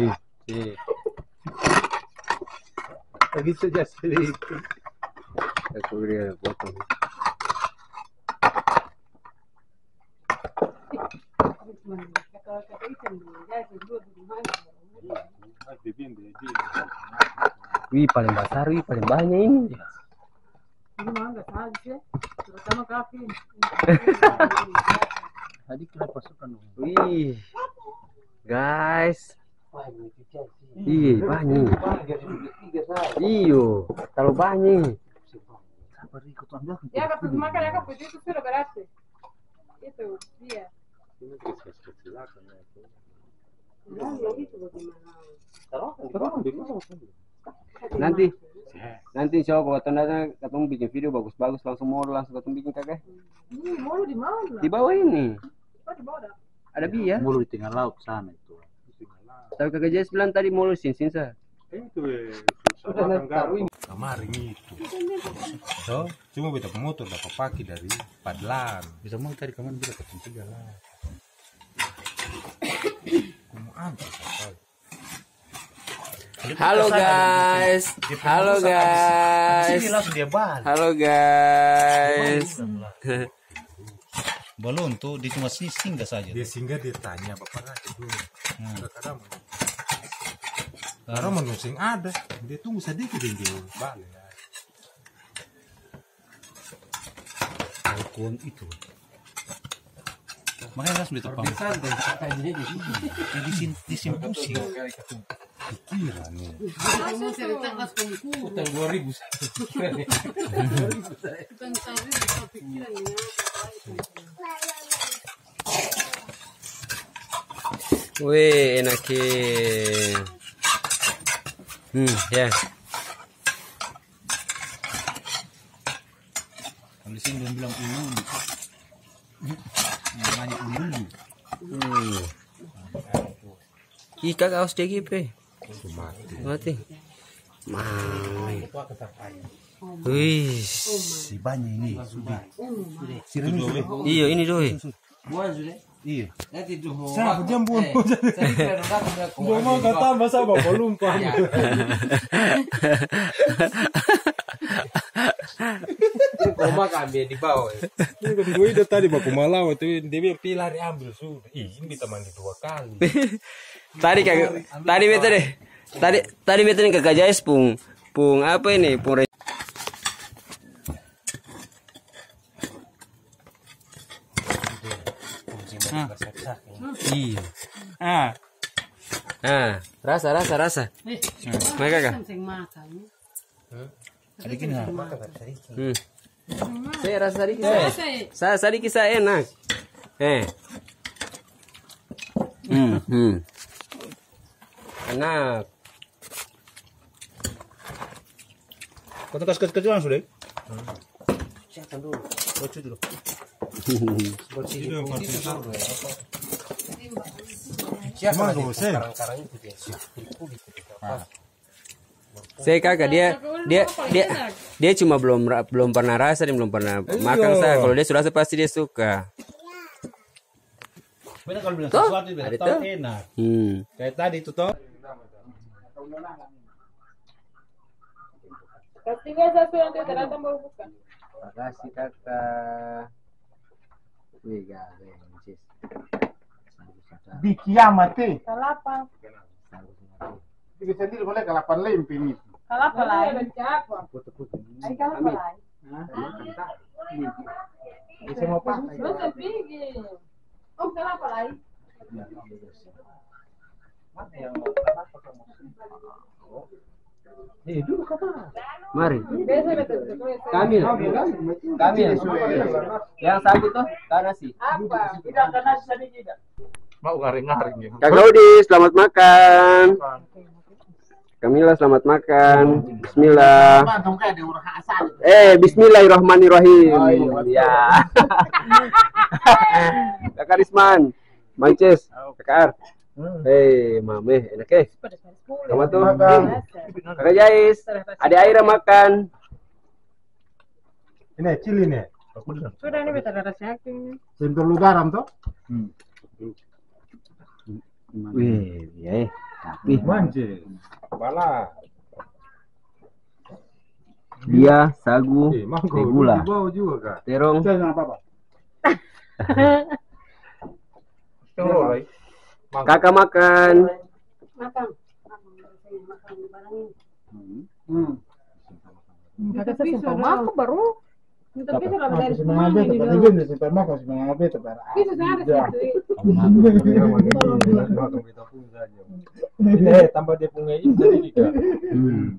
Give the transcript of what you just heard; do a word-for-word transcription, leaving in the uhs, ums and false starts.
Ih, ih. Lagi saja sedikit. Aku beri potong. Wih, paling basar, wih, paling banya ini. Tadi kira pasukan dong. Wih, guys. Ih, banya. Iyo, talalu banya. Ya, kata makan, ya, kata itu sudah berarti. Itu, dia. Nanti, nanti insya Allah kalau katong datang, katong bikin video bagus-bagus, langsung modal, langsung katong bikin, kaka. Ini molo di mana? Di bawah ini. Oh, di bawah ada. Ada bia. Molo di tengah laut sana itu. Tapi kaka Jess bilang tadi molo sin-sin sa. Itu, eh, susah makan gampang. Kamarin itu. So, cuma beta pung motor dapa pake dari Padlang. Bisa mau tadi kamarin beta katong tiga lah. Halo, guys. Halo, guys. Halo, guys. Balong to, dia cuma si-, singgah saja. Dia singgah, dia tanya, "Bapak nanti dulu." Hmm. Kadang, kadang, kadang seng ada. Dia tunggu sadiki, dia, dia bale. Balkon itu. Makanya kan sudah terpaham. Jadi sin-, disin pusing. Pikiran nih. Utang dua ribu. Utang dua ribu, pikiran nih. Weh, enak, eh. Hmm, ya. Kalau di sini dong bilang ululu. Namanya ululu. Hmm. Ih, kaka, awas dia gipe. Mati. Mati. Mami. Wih. Si banya ini, sudah. Sirene sudah. Iyo, ini doi. Buang sudah. Iya. Nanti dua mau. Siapa jam buang? Eh, saya kira dong datang, dua mau kata masa bapak lupa. Iya. Koma ka ambil di bawah, ya. Ini kan gue udah tadi baku malawa tuh, dia bilang, "Pi, lari ambil sudah." Ih, ini beta mandi dua kali. Tadi kagak, tadi beta deh. Tadi, tadi beta nih kaka Jais pung, pung apa ini? Pung re- Ah. Iya. Ah. Ah, rasa, rasa, rasa. Eh, mai kaka. Seng makan. Sadiki na. Hmm. Saya rasa sadiki sa. Rasa, eh. Sa, sadiki sa enak. Eh. Hmm, hmm. Enak. Kota kas, kas, kas langsung deh. Siapa dulu? Lucu dulu. Siapa dulu? Karang-karang itu dia. Ah. Se kaka, dia, dia, dia, dia cuma belum ra-, belum pernah rasa dan belum pernah makan sa. Kalau dia su rasa pasti dia suka. Beta kalau bilang sesuatu, beta tahu enak. Hmm. Kayak tadi itu toh. Kasih biasa sudah nanti ternyata mau buka. Makasih, kaka. Wih, gaga ya, Sis. Di kiamat, eh. Kalapa. Tiga sendiri boleh kalapa lempe ni. Kalapa lain. Ai, kalapa lain. Hah? Bisa mau pakai. Lu pigi. Oh, kalapa lain. Mana yang mau kalapa kamu? Mari. Kamil. Kamil. Yang satu tuh, tanasi. Apa? Tidak, tanasi sadiki tidak. Mau ngaring-ngaring ya. Kak Gaudi, selamat makan. Kamila, selamat makan. Bismillah. Eh, bismillahirrahmanirrahim. Oh, iya, betul. Ya. Kakak Risman, Mances, Kakak Ar. Hmm. Hei, mame, enak, eh. Sama tuh. Makan. Kakak Jais, Ade Aira makan. Ini cili nih. Sudah, ini beta ada rasa yakin ini. Seng perlu garam, to? Hmm. Wih, iya, eh. Tapi manje, bala. Dia, sagu, eh, mangga, teh gula. Bau juga, Kak. Terong. Saya nggak apa-apa. Kakak makan. Makan. Hmm. Kakak seng tau makan baru. Minta pisau lah, dari semangat beta, tapi dia seng tau makan semangat beta, bara. Pisau seng ada sih. Eh, tambah dia punya ini tadi, Kak. Hmm.